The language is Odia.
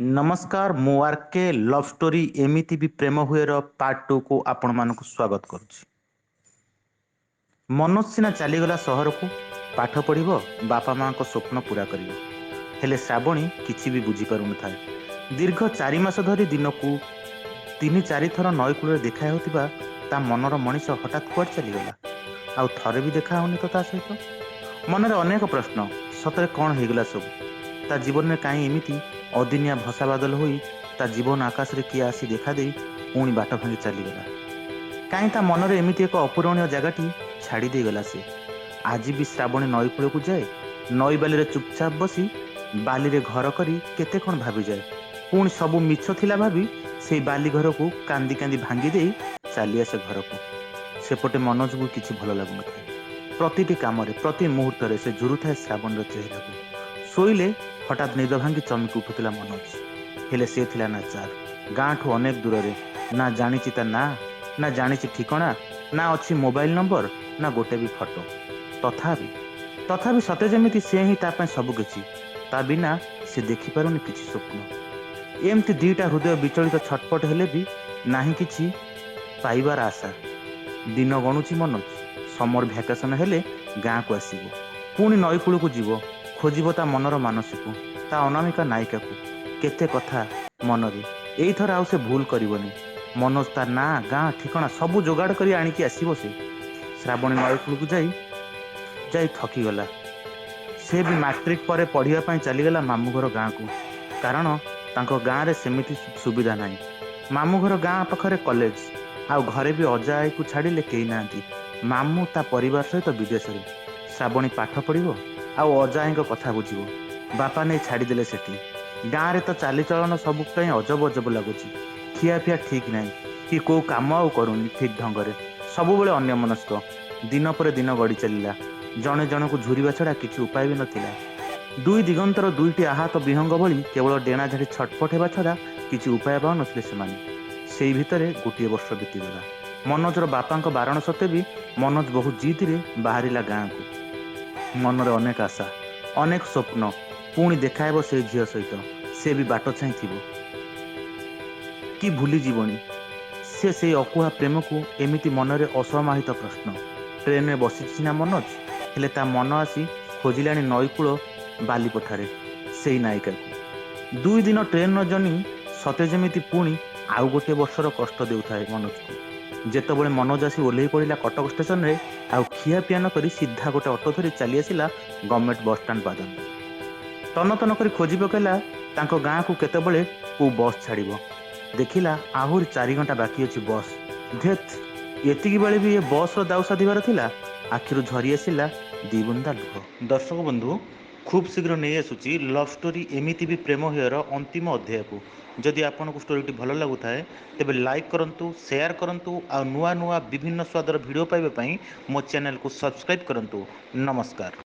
ନମସ୍କାର, ମୁଁ ଆର୍ କେ। ଲଭ୍ ଷ୍ଟୋରି ଏମିତି ବି ପ୍ରେମ ହୁଏର ପାର୍ଟ 2କୁ ଆପଣମାନଙ୍କୁ ସ୍ୱାଗତ କରୁଛି। ମନୋଜ ସିନା ଚାଲିଗଲା ସହରକୁ, ପାଠ ପଢ଼ିବ, ବାପା ମାଆଙ୍କ ସ୍ୱପ୍ନ ପୂରା କରିବ। ହେଲେ ଶ୍ରାବଣୀ କିଛି ବି ବୁଝିପାରୁନଥାଏ। ଦୀର୍ଘ 4 ମାସ ଧରି ଦିନକୁ 3 4 ଥର ନଈକୂଳରେ ଦେଖା ହେଉଥିବା ତା ମନର ମଣିଷ ହଠାତ୍ କୁଆଡ଼େ ଚାଲିଗଲା? ଆଉ ଥରେ ବି ଦେଖା ହେଉନି ତ ତା ସହିତ। ମନରେ ଅନେକ ପ୍ରଶ୍ନ, ସତରେ କ'ଣ ହେଇଗଲା ସବୁ ତା ଜୀବନରେ? କାହିଁ ଏମିତି ଅଦିନିଆ ଭସା ବାଦଲ ହୋଇ ତା ଜୀବନ ଆକାଶରେ କିଏ ଆସି ଦେଖାଦେଇ ପୁଣି ବାଟ ଭାଙ୍ଗି ଚାଲିଗଲା? କାହିଁ ତା ମନରେ ଏମିତି ଏକ ଅପୂରଣୀୟ ଜାଗାଟି ଛାଡ଼ି ଦେଇଗଲା ସେ? ଆଜି ବି ଶ୍ରାବଣୀ ନଈକୂଳକୁ ଯାଏ, ନଈ ବାଲିରେ ଚୁପଚାପ ବସି ବାଲିରେ ଘର କରି କେତେ କ'ଣ ଭାବିଯାଏ। ପୁଣି ସବୁ ମିଛ ଥିଲା ଭାବି ସେଇ ବାଲି ଘରକୁ କାନ୍ଦି କାନ୍ଦି ଭାଙ୍ଗି ଦେଇ ଚାଲି ଆସେ ଘରକୁ। ସେପଟେ ମନୋଜକୁ କିଛି ଭଲ ଲାଗୁନଥାଏ। ପ୍ରତିଟି କାମରେ, ପ୍ରତି ମୁହୂର୍ତ୍ତରେ ସେ ଝୁରୁଥାଏ ଶ୍ରାବଣୀର ଚେହେରାକୁ। ଶୋଇଲେ ହଠାତ୍ ନିଦ ଭାଙ୍ଗି ଚମକି ଉଠୁଥିଲା ମନୋଜ। ହେଲେ ସେ ଥିଲା ନାଚାର, ଗାଁଠୁ ଅନେକ ଦୂରରେ। ନା ଜାଣିଛି ତା ନାଁ, ନା ଜାଣିଛି ଠିକଣା, ନା ଅଛି ମୋବାଇଲ ନମ୍ବର, ନା ଗୋଟେ ବି ଫଟୋ। ତଥାପି ସତେ ଯେମିତି ସେ ହିଁ ତା ପାଇଁ ସବୁ କିଛି। ତା ବିନା ସେ ଦେଖିପାରୁନି କିଛି ସ୍ୱପ୍ନ। ଏମିତି ଦିଟା ହୃଦୟ ବିଚଳିତ, ଛଟପଟ, ହେଲେ ବି ନାହିଁ କିଛି ପାଇବାର ଆଶା। ଦିନ ଗଣୁଛି ମନୋଜ। ସମର ଭ୍ୟାକେସନ ହେଲେ ଗାଁକୁ ଆସିବ, ପୁଣି ନଈକୂଳକୁ ଯିବ, ଖୋଜିବ ତା ମନର ମାନସୀକୁ, ତା ଅନାମିକା ନାୟିକାକୁ। କେତେ କଥା ମନରେ। ଏଇଥର ଆଉ ସେ ଭୁଲ କରିବନି ମନୋଜ। ତା ନାଁ, ଗାଁ, ଠିକଣା ସବୁ ଯୋଗାଡ଼ କରି ଆଣିକି ଆସିବ ସେ। ଶ୍ରାବଣୀ ନଈକୂଳକୁ ଯାଇ ଯାଇ ଥକିଗଲା। ସେ ବି ମାଟ୍ରିକ ପରେ ପଢ଼ିବା ପାଇଁ ଚାଲିଗଲା ମାମୁଁ ଘର ଗାଁକୁ, କାରଣ ତାଙ୍କ ଗାଁରେ ସେମିତି ସୁବିଧା ନାହିଁ। ମାମୁଁ ଘର ଗାଁ ପାଖରେ କଲେଜ, ଆଉ ଘରେ ବି ଅଜା ଆଈକୁ ଛାଡ଼ିଲେ କେହି ନାହାନ୍ତି। ମାମୁଁ ତା ପରିବାର ସହିତ ବିଦେଶରେ। ଶ୍ରାବଣୀ ପାଠ ପଢ଼ିବ ଆଉ ଅଜା ଆଈଙ୍କ କଥା ବୁଝିବ। ବାପା ନେଇ ଛାଡ଼ିଦେଲେ ସେଠି। ଗାଁରେ ତ ଚାଲିଚଳନ ସବୁ ପାଇଁ ଅଜବ ଅଜବ ଲାଗୁଛି। ଖିଆପିଆ ଠିକ୍ ନାହିଁ କି କୋଉ କାମ ଆଉ କରୁନି ଠିକ୍ ଢଙ୍ଗରେ। ସବୁବେଳେ ଅନ୍ୟମନସ୍କ। ଦିନ ପରେ ଦିନ ଗଡ଼ି ଚାଲିଲା। ଜଣେ ଜଣକୁ ଝୁରିବା ଛଡ଼ା କିଛି ଉପାୟ ବି ନଥିଲା। ଦୁଇ ଦିଗନ୍ତର ଦୁଇଟି ଆହତ ବିହଙ୍ଗ ଭଳି କେବଳ ଡେଣା ଝାଡ଼ି ଛଟପଟ ହେବା ଛଡ଼ା କିଛି ଉପାୟ ପାଉନଥିଲେ ସେମାନେ। ସେଇ ଭିତରେ ଗୋଟିଏ ବର୍ଷ ବିତିଗଲା। ମନୋଜର ବାପାଙ୍କ ବାରଣ ସତ୍ତ୍ୱେ ବି ମନୋଜ ବହୁ ଜିଦ୍ରେ ବାହାରିଲା ଗାଁକୁ। ମନରେ ଅନେକ ଆଶା, ଅନେକ ସ୍ୱପ୍ନ। ପୁଣି ଦେଖାହେବ ସେଇ ଝିଅ ସହିତ। ସେ ବି ବାଟ ଚାହିଁଥିବ କି ଭୁଲିଯିବଣି ସେ ସେଇ ଅକୁହା ପ୍ରେମକୁ? ଏମିତି ମନରେ ଅସମାହିତ ପ୍ରଶ୍ନ। ଟ୍ରେନରେ ବସିଛି ସିନା ମନୋଜ, ହେଲେ ତା ମନ ଆସି ଖୋଜିଲାଣି ନଈକୂଳ ବାଲିପଠାରେ ସେଇ ନାୟିକାକୁ। 2 ଦିନ ଟ୍ରେନର ଜର୍ଣ୍ଣି ସତେ ଯେମିତି ପୁଣି ଆଉ ଗୋଟିଏ ବର୍ଷର କଷ୍ଟ ଦେଉଥାଏ ମନୋଜକୁ। ଯେତେବେଳେ ମନୋଜ ଆସି ଓହ୍ଲେଇ ପଡ଼ିଲା କଟକ ଷ୍ଟେସନରେ, ଆଉ ଖିଆପିଆ ନ କରି ସିଧା ଗୋଟେ ଅଟୋ ଧରି ଚାଲି ଆସିଲା ଗଭର୍ଣ୍ଣମେଣ୍ଟ ବସଷ୍ଟାଣ୍ଡ ବାଦାମବାଡ଼ି। ତନ ତନ କରି ଖୋଜି ପକାଇଲା ତାଙ୍କ ଗାଁକୁ କେତେବେଳେ କୋଉ ବସ୍ ଛାଡ଼ିବ। ଦେଖିଲା ଆହୁରି 4 ଘଣ୍ଟା ବାକି ଅଛି ବସ୍। ଧେତ୍, ଏତିକି ବେଳେ ବି ଏ ବସ୍ର ଦାଉ ସାଧିବାର ଥିଲା। ଆଖିରୁ ଝରି ଆସିଲା ଦି ବୁନ୍ଦା ଲୁହ। ଦର୍ଶକ ବନ୍ଧୁ, ଖୁବ୍ ଶୀଘ୍ର ନେଇ ଆସୁଛି ଲଭ୍ ଷ୍ଟୋରି ଏମିତି ବି ପ୍ରେମ ହୁଏର ଅନ୍ତିମ ଅଧ୍ୟାୟକୁ। ଯଦି ଆପଣଙ୍କୁ ଷ୍ଟୋରିଟି ଭଲ ଲାଗୁଥାଏ, ତେବେ ଲାଇକ୍ କରନ୍ତୁ, ସେୟାର କରନ୍ତୁ ଆଉ ନୂଆ ନୂଆ ବିଭିନ୍ନ ସ୍ୱାଦର ଭିଡ଼ିଓ ପାଇବା ପାଇଁ ମୋ ଚ୍ୟାନେଲକୁ ସବସ୍କ୍ରାଇବ୍ କରନ୍ତୁ। ନମସ୍କାର।